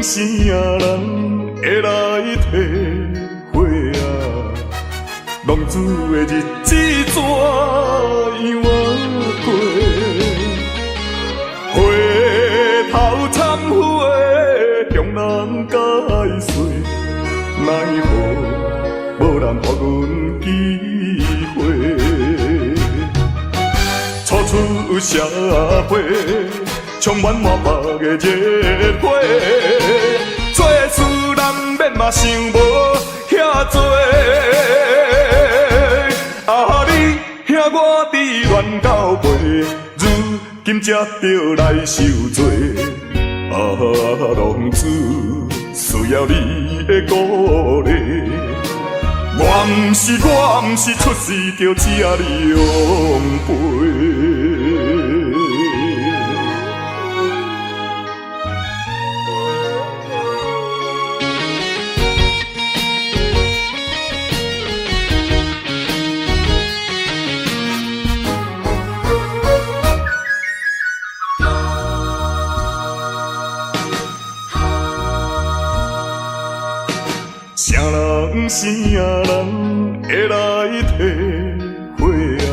啥人會來體會啊？浪子的日子怎樣仔過？回頭懺悔，向人解說，奈何無人予阮機會。初出社會，充滿滿腹的熱血，做事難免嘛想無遐濟。啊，你兄我佇亂到尾，如今才著來受罪。啊，浪子需要你的鼓勵。我毋是出世就這呢樣肥。啥人啥人會來體會啊？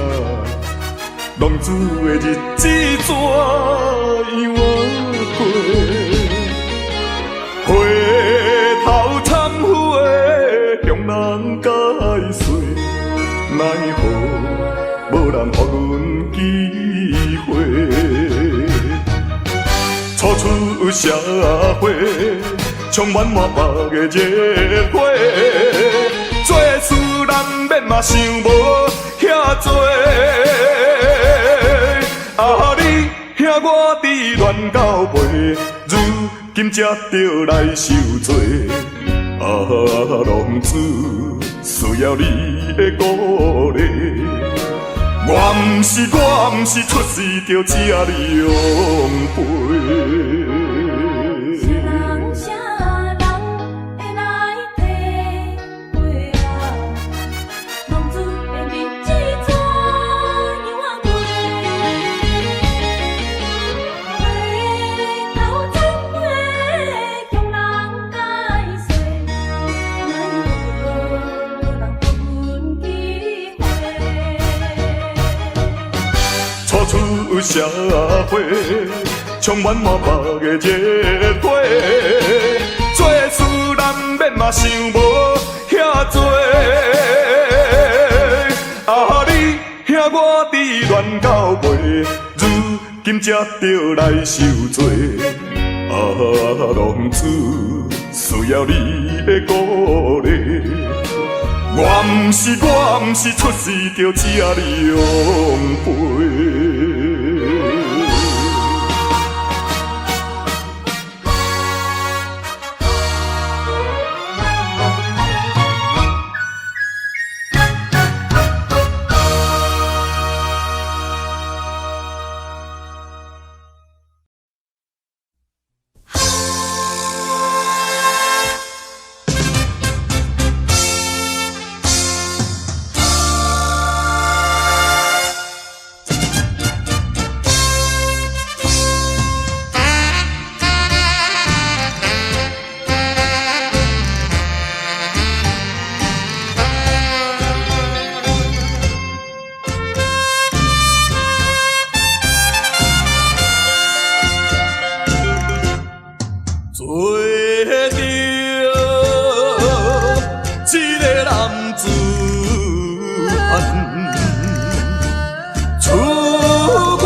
浪子的日子怎樣仔過？回頭懺悔，向人解說，奈何無人予阮機會。初出社會，充滿滿腹的熱血，做事難免嘛想無遐濟。啊，你兄我佇亂到尾，如今才著來受罪。啊，浪子需要你的鼓勵。我毋是出世就這呢樣肥。啥人啥人會來體會啊？浪子的日子怎樣仔過？回頭懺悔，向人解說，奈何無人予阮機會。初出社會，充滿滿腹的熱血，做事難免嘛想無遐濟。啊，你兄我佇亂到尾，如今才著來受罪。啊，浪子需要你的鼓勵。我毋是出世就這呢樣肥。做著一个男子漢，出外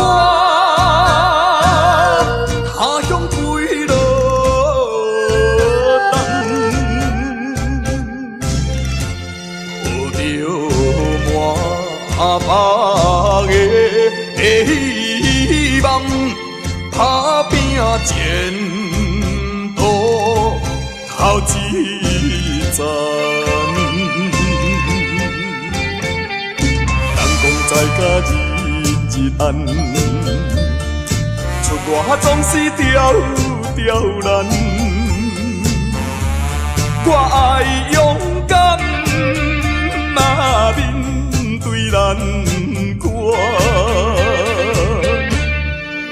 他鄉幾落冬，抱著滿腹的希望，打拼前途頭一層。人講在家日日安，出外總是條條難。我愛勇敢啊，面對難關。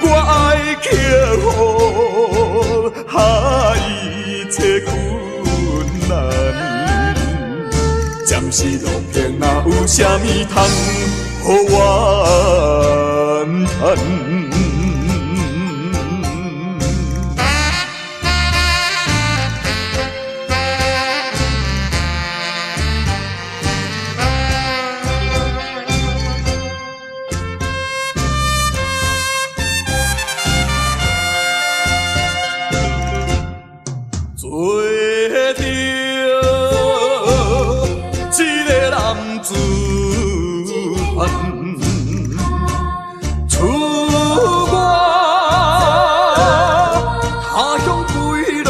我愛克服海。暫時路平，哪有啥物通好怨嘆？做著一个男子漢，出外他鄉幾落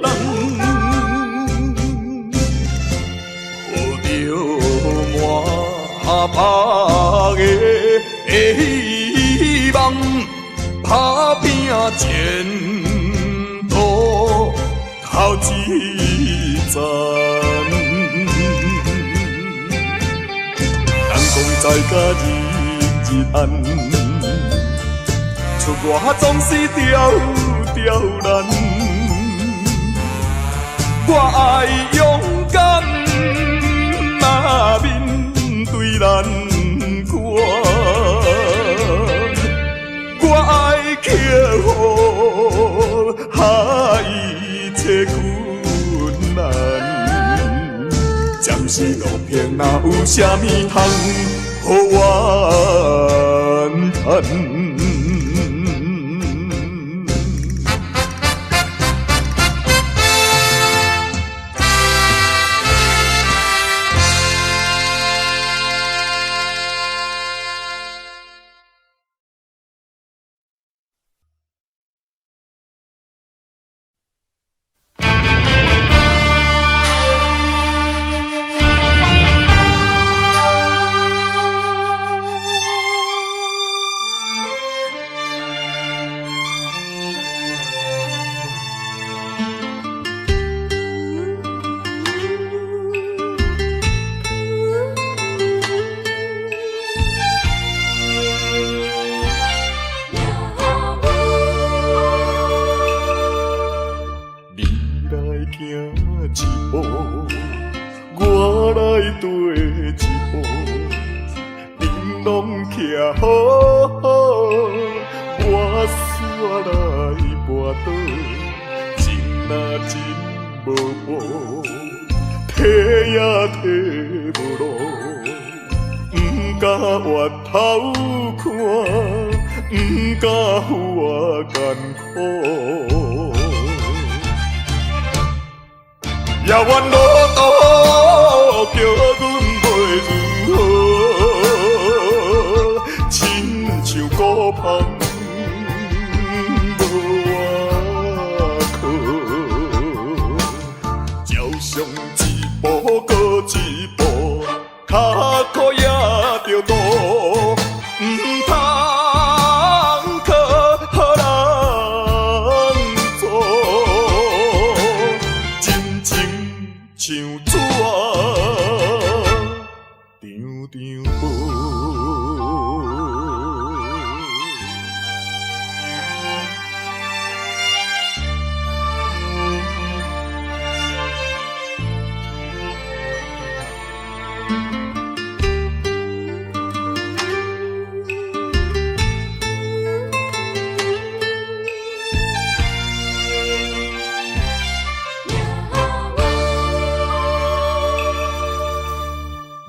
人，抱著滿腹的希望，打拼前途頭一層。人講在家日日安，出外總是刁刁難。我愛勇敢啊面對難關，我愛克服一切困難。暫時路平，哪有啥物通好怨嘆？你來行一步，我來綴一步，燈籠徛好好，我煞來跋倒，情若真無報，退也退無路，毋敢回頭看，毋敢予我艱苦。遙遠路途叫阮袂如何，親像孤帆無倚靠，照上一步閣一步，跤苦也著倒，毋通靠人阻。真情像紙，張張薄。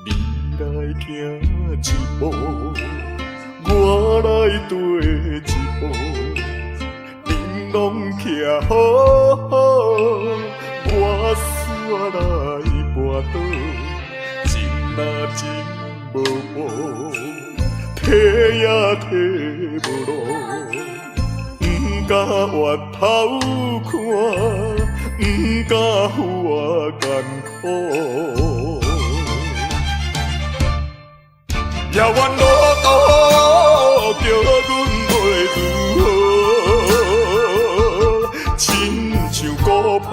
你來行一步，我來綴一步，燈籠徛好好，我煞來跋倒，情若真無報，退也退無路，毋敢回頭看，毋敢予我艱苦。遙遠路途叫阮袂如何，親像孤帆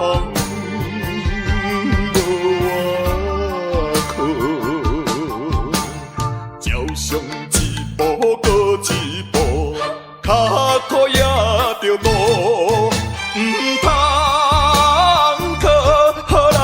無倚靠，照上一步閣一步，跤苦也著倒，毋通靠人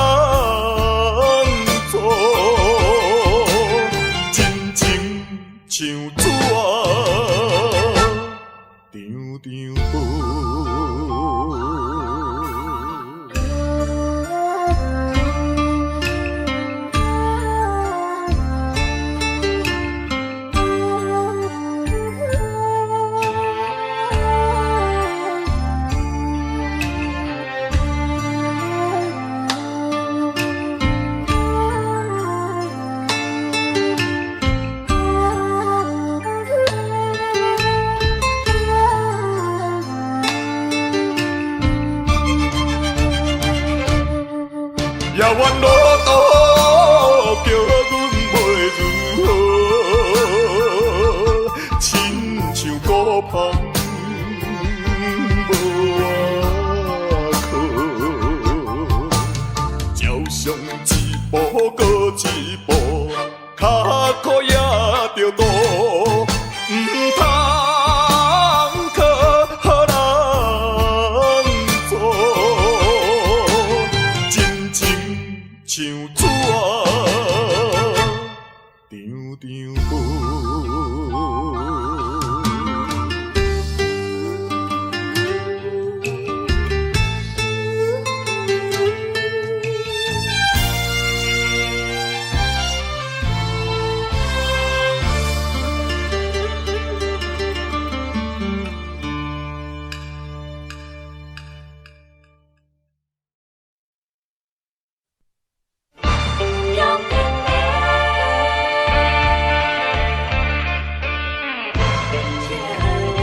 遙遠路途，叫阮袂如何，親像孤帆無倚靠。照相一步閣一步，跤苦也著倒，毋通靠人做。真情像紙，張張薄。 飘飘的笑容。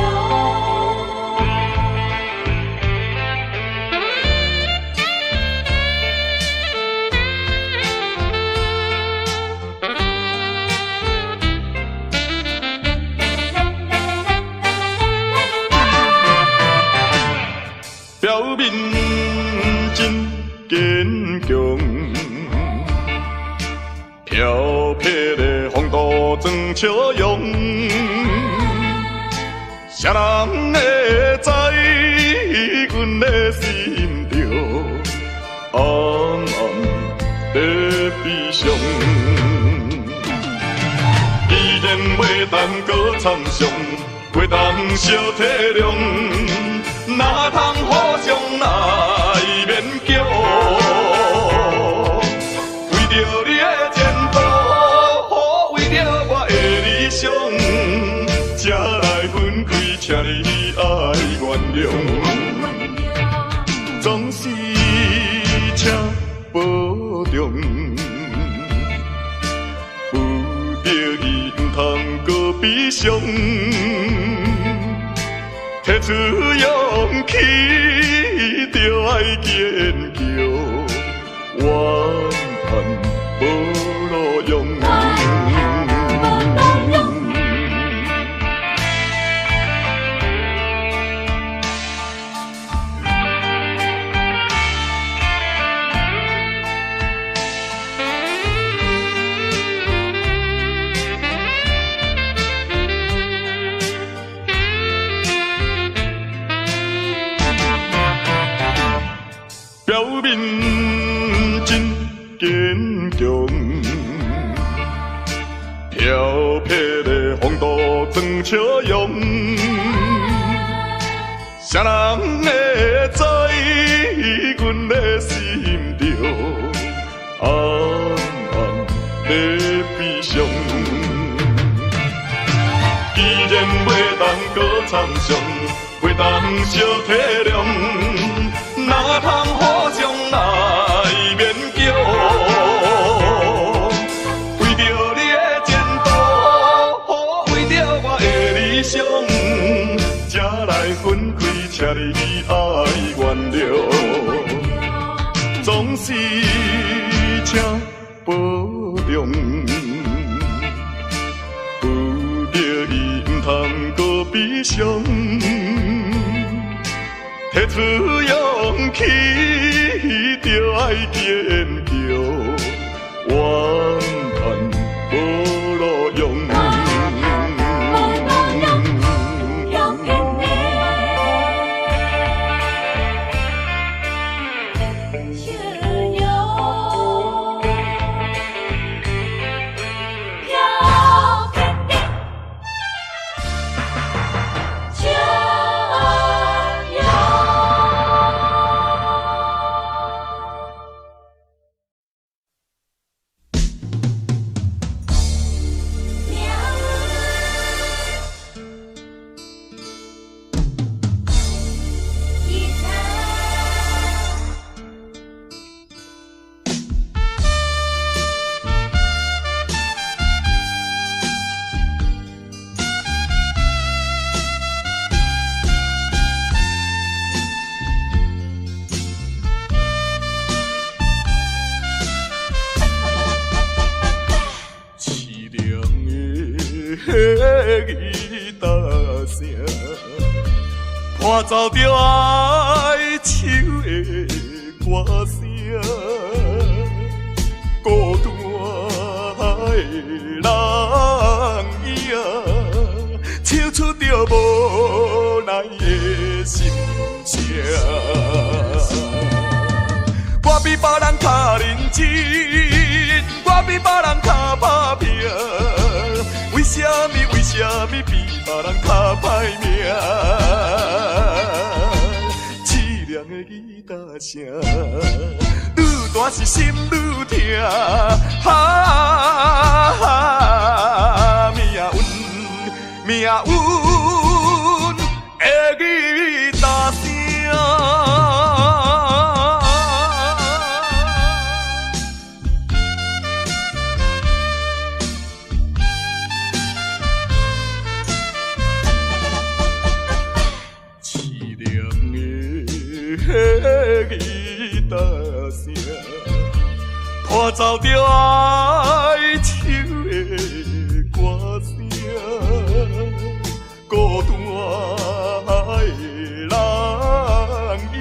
表面真堅強，飄撇的風度裝笑容，啥人會知阮的心中暗暗在悲傷？既然袂當閣參詳，袂當相體諒，哪通互相來勉強？為著你的前途，為著我的理想，才來分開，請你愛原諒。總是請保重，不得已毋通閣悲傷，提出勇氣，著愛堅強，怨嘆無路用。表面真堅強，飄撇的風度裝笑容，啥人會知阮的心中暗暗在悲傷？既然袂當閣參詳，袂當相體諒，哪通互相來勉強？為著你的前途，為著我的理想，才來分開，請你愛原諒。總是請保重，不得已毋通閣悲傷，提出勇氣，著愛堅強，怨嘆無路用。飄飄的笑容，飄飄的笑容。伴奏著哀愁的歌聲，孤單的人影，唱出著無奈的心聲。我比別人較認真，我比別人較打拼，為啥物？為啥物比別人較歹命？淒涼的吉他聲，愈彈是心愈疼。哈，命運，命運的吉他聲。淒涼的吉他聲，伴奏著哀愁的歌聲，孤單的人影，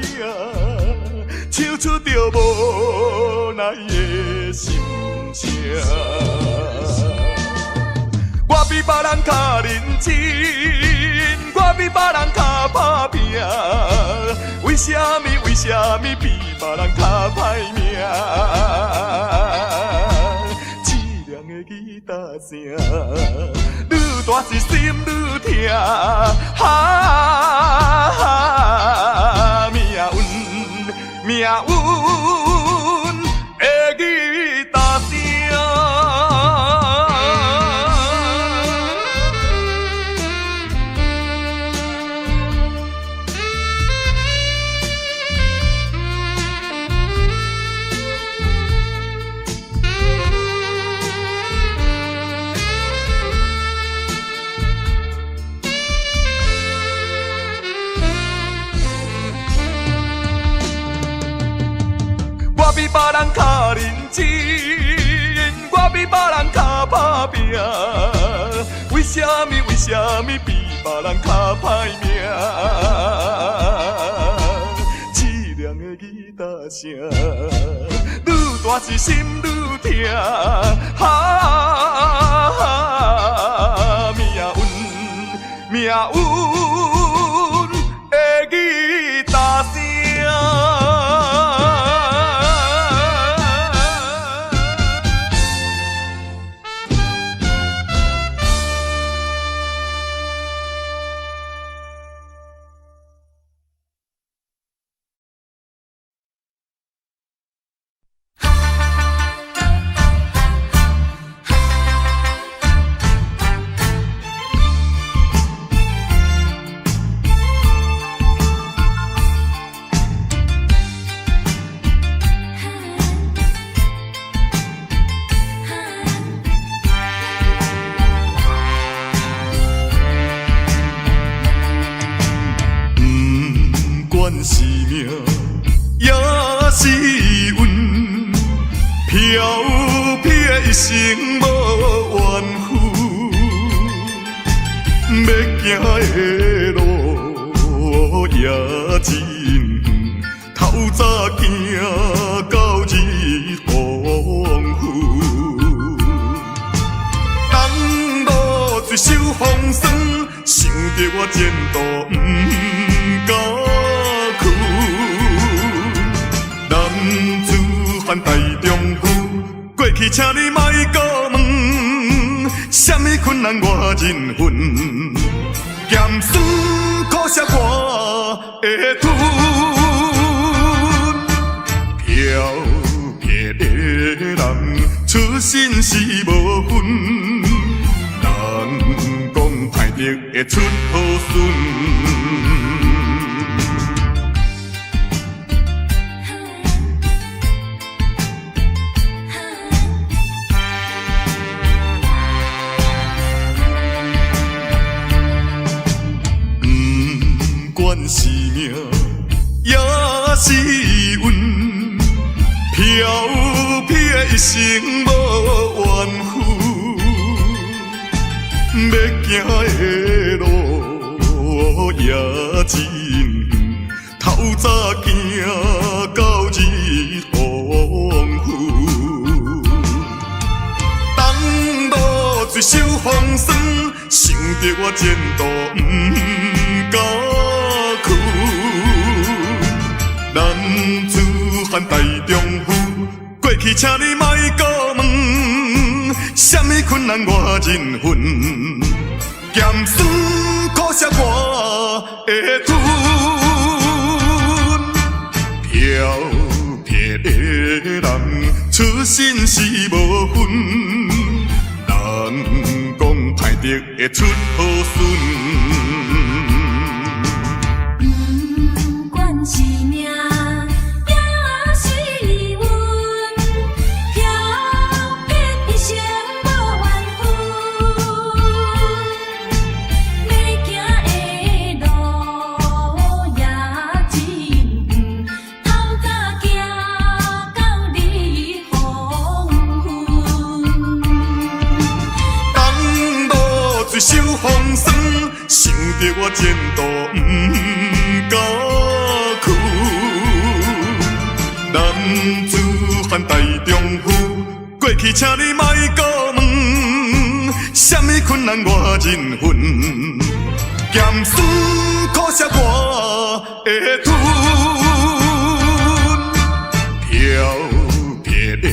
唱出著無奈的心聲。我比別人較認真，我比別人較打拼，為啥物？為啥物比別人較歹命？淒涼的吉他聲，愈彈是心愈疼。哈，命運，命運的吉他聲。我比別人較認真，我比別人較打拼，為啥物？為啥物比別人較歹命？淒涼的吉他聲，愈彈是心愈疼。哈，命運，命運的吉他聲。不管是命也是运，飘撇一生無怨负，欲行的路也真遠，透早行到日黃昏。东落水受風霜，想著我前途毋敢屈。男子漢大丈夫，過去請你莫閣問，啥物困難我認分，鹹酸苦澀我會吞。飄撇的人出身是無分，人講歹德會出好孫。不管是命也是運，飄撇一生無怨負，欲行的路也也真遠，透早行到日黃昏。東落水受風霜，想著我前途毋敢屈。男子漢大丈夫，過去請你莫閣問，啥物困難我認分，鹹酸苦澀我會吞。飄泊的人出身是無分，人講歹德會出好孫。不管是命抑是運，飄泊一生無怨恨。欲行的路也真遠，透早行到日黃昏。東落水受風霜，想著我前途毋敢屈。男子漢大丈夫，過去請你莫閣問，啥物困難我認分，鹹酸苦澀我會吞。飄泊的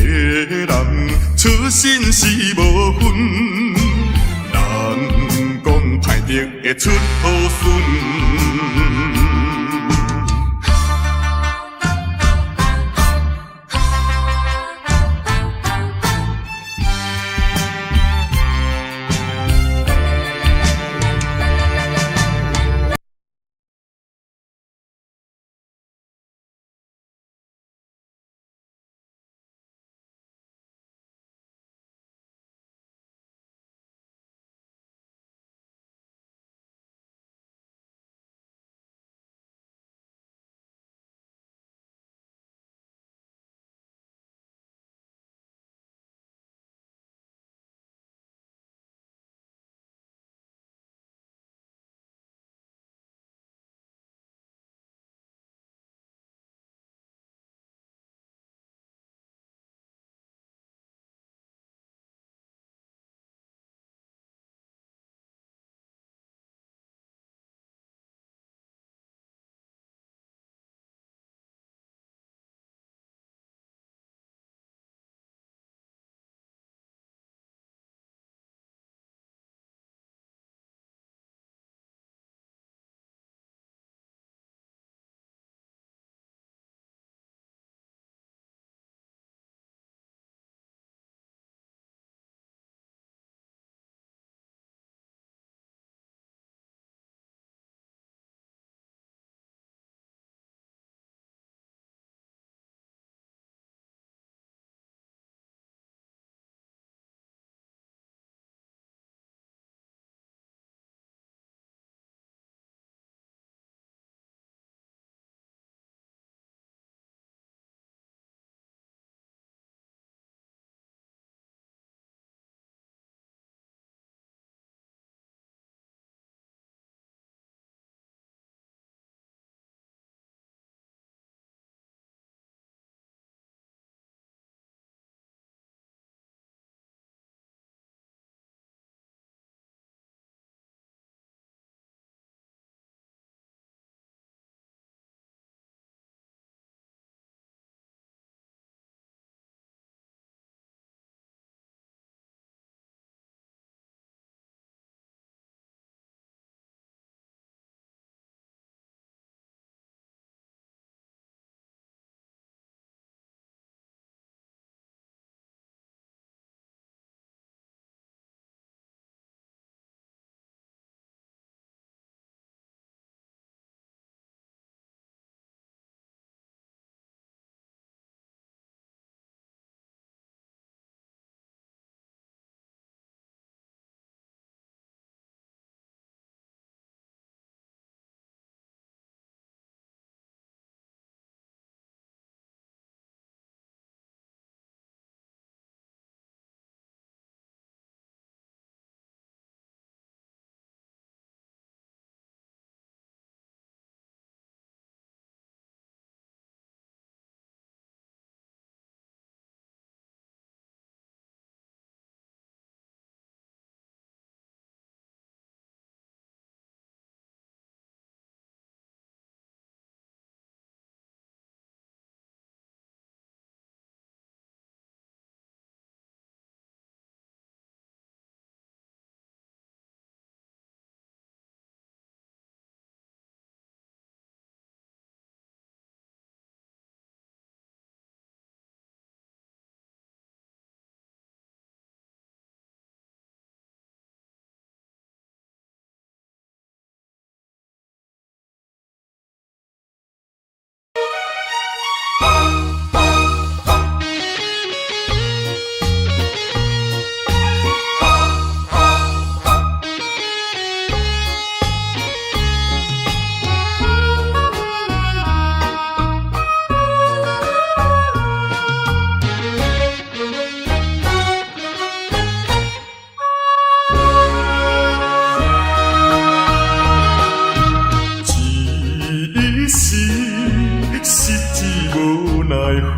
人出身是無分，人講歹德會出好孫。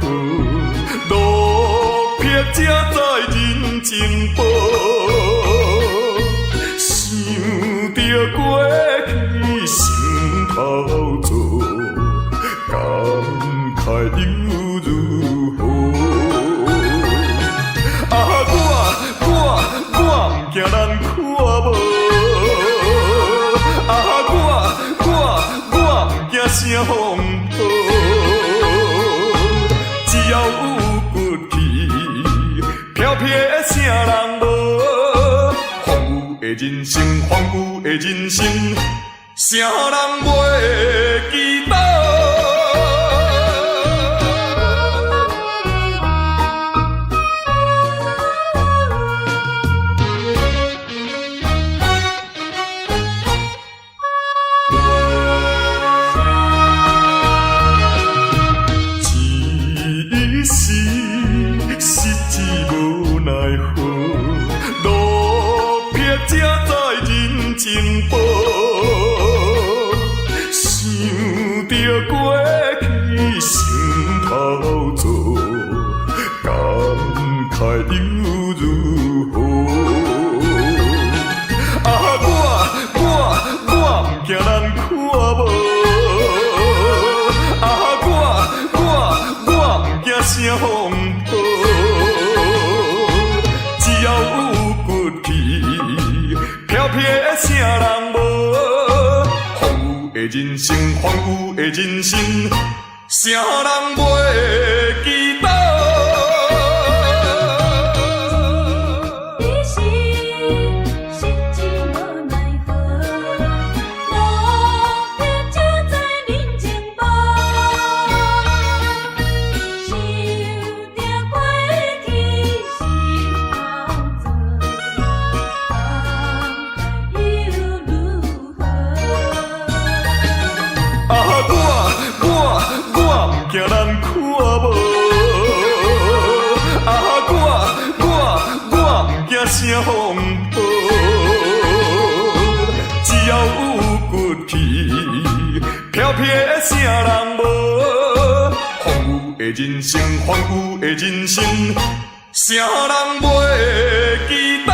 何，落魄才知人情薄。想著過去心頭燥，感慨又如何？啊，我毋驚人看無，啊，我毋驚啥風波，只要有骨氣，飄撇啥人無？風雨的人生，風雨的人生，啥人袂記得？一時失志無奈何，落魄才知人情薄。想著過去心頭燥，感慨又如何？啊，我毋驚人看無，啊，我毋驚啥風波，只要有骨氣，飄撇啥人無？風雨的人生，風雨的人生，啥人袂記得？一時失志無奈何，落魄才知人情薄。想著過去心頭燥，感慨又如何？啊，我毋驚人看無，啊，我毋驚啥風波，只要有骨氣，飄撇啥人無？風雨的人生，風雨的人生，啥人袂記得？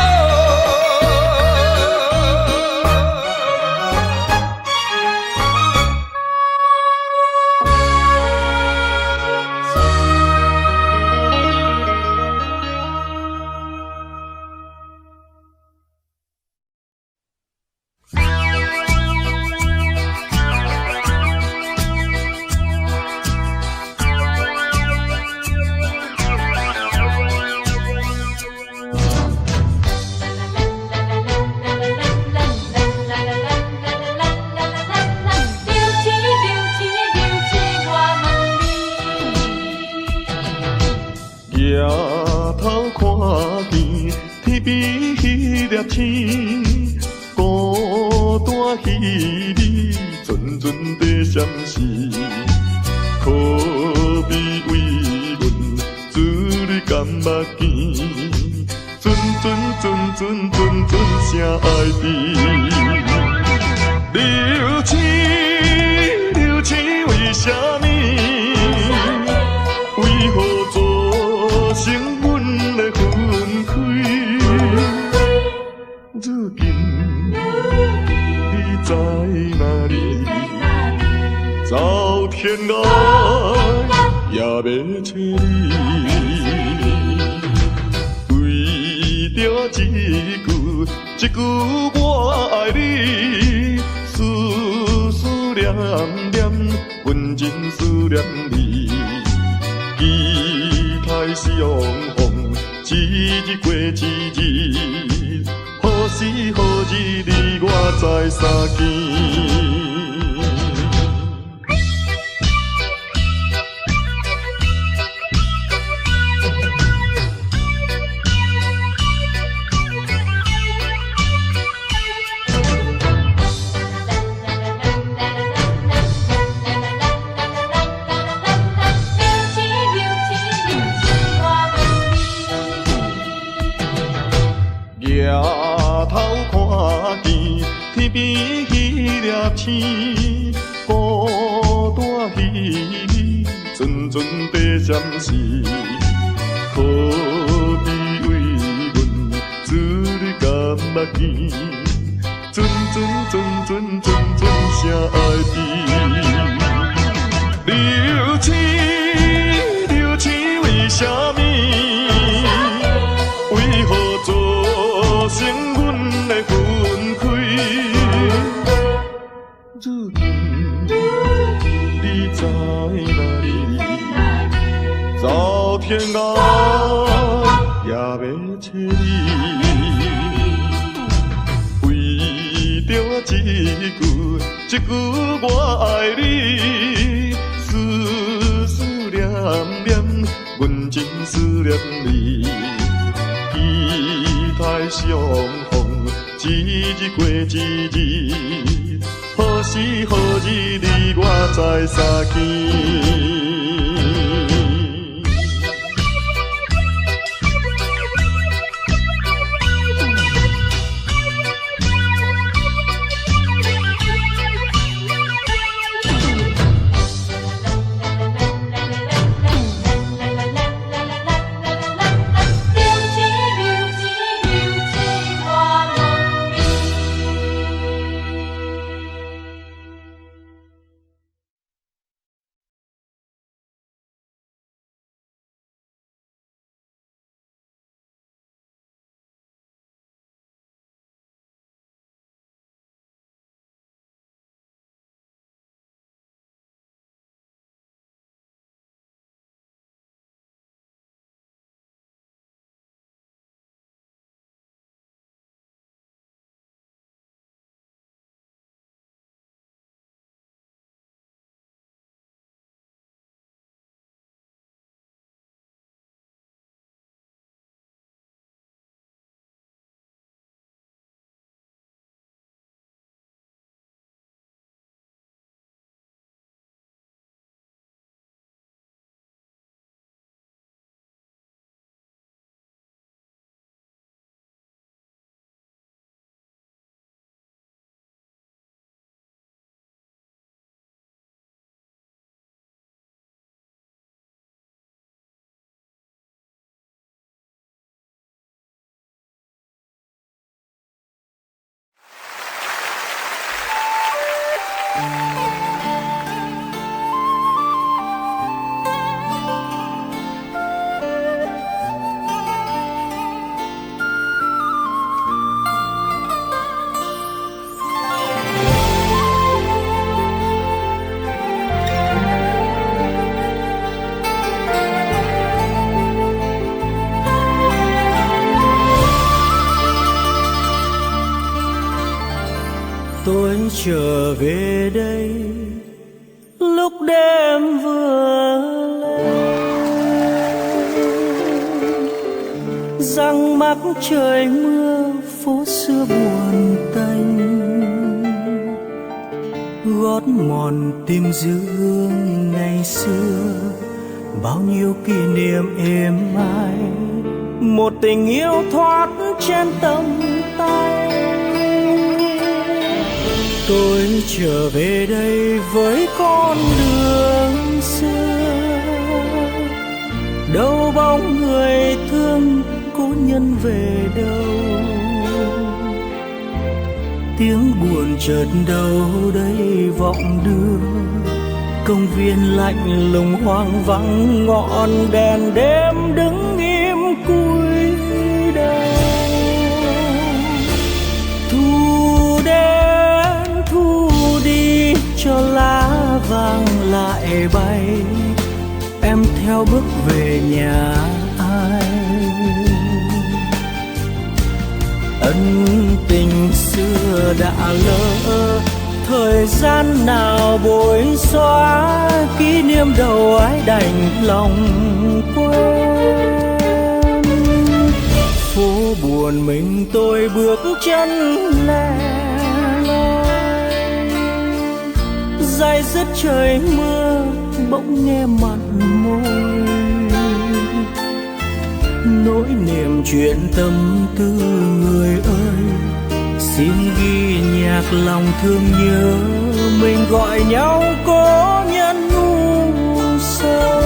流星流星流星，我問你。抬頭看見天邊彼粒星，孤單彼暝，陣陣在閃烁，可比為阮珠淚甘目見，陣陣陣陣陣陣聲愛甜。流星流星為啥物？為何造成阮的分開？如今你在哪裡？走天涯也欲揣你。為著這句，這句我愛你，思思念念，阮真思念你。期待相逢，一日過一日，何時何日你我再相見？流星流星流星，我問你。抬頭看見天邊彼粒星，孤單彼暝，陣阵阵地闪烁，可知为阮子女感目见，阵阵阵阵阵阵声爱甜。流星，流星为啥物？为何造成阮的分开？如今你在哪里？走天涯也欲揣你。为著这句，这句我爱你，思思念念，阮真思念你。期待相逢，一日过一日，何時何日你我再相見？流星，流星，流星，我问你。 Tôi trở về đây lúc đêm vừa lên, răng mắt trời mưa phố xưa buồn tênh, gót mòn tìm dư hương ngày xưa, bao nhiêu kỷ niệm êm ái, một tình yêu thoát trên tầm tay. Tôi trở về đây với con đường xưa, đâu bóng người thương cố nhân về đâu, tiếng buồn chợt đâu đây vọng đưa, công viên lạnh lùng hoang vắng, ngọn đèn đêm đứng im cúi đầu. Thu đến thu đi cho lá vàng lại bay, em theo bước về nhà ai. Ân tình xưa đã lỡ, thời gian nào bội xóa, kỷ niệm đầu ai đành lòng quên. Phố buồn mình tôi bước chân lẻ loi, day dứt trời mưa bỗng nghe mặn môi, nỗi niềm chuyện tâm tư người ơi, xin ghi nhạc lòng thương nhớ, mình gọi nhau cố nhân u sầu.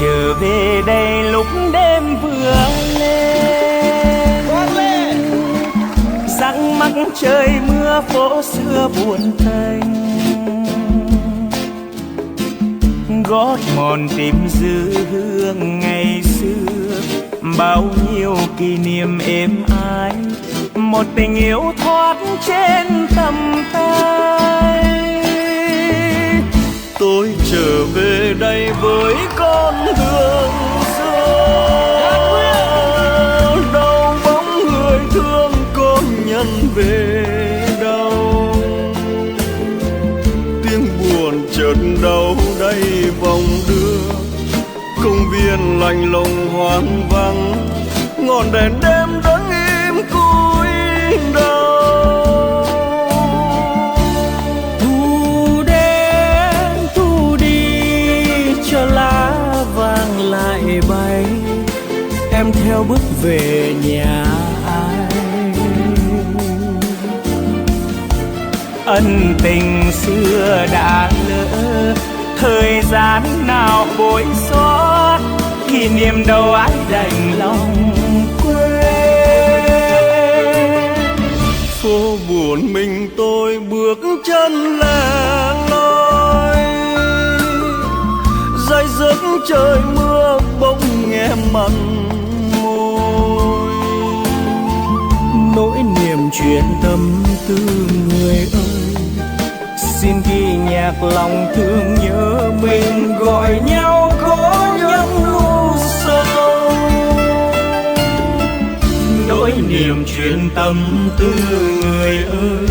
Trở về đây lúc đêm vừa lên, răng mắc trời mưa, phố xưa buồn tênh, gót mòn tìm dư hương ngày xưa. Bao nhiêu kỷ niệm êm ái, một tình yêu thoát trên tầm tay. Tôi trở về đây với con đường xưa, đâu bóng người thương có nhân về đâu. Tiếng buồn chợt đau đây vòng đưa, công viên lạnh lùng hoang vắng, ngọn đèn đêm đứng im cúi đầu. Thu đến thu đi cho lá vàng lại bay, em theo bước về nhà ai? Ân tình xưa đã lỡ, thời gian nào bội xót, kỷ niệm đâu ai đành lòng quên. Phố buồn mình tôi bước chân lẻ loi, day dứt trời mưa bỗng nghe mặn môi. Nỗi niềm chuyện tâm tư người ơi, xin ghi nhạc lòng thương nhớ, mình gọi nhau có những u sầu. Nỗi niềm chuyện tâm tư người ơi,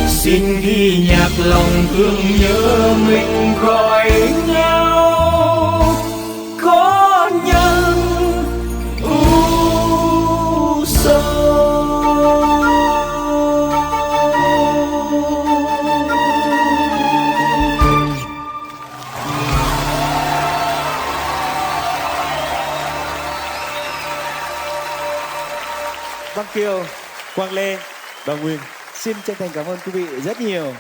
xin ghi nhạc lòng thương nhớ, mình gọi nhau có nhân u sầu. Quang Kiều, Quang Lê, Đoàn Nguyên xin chân thành cảm ơn quý vị rất nhiều.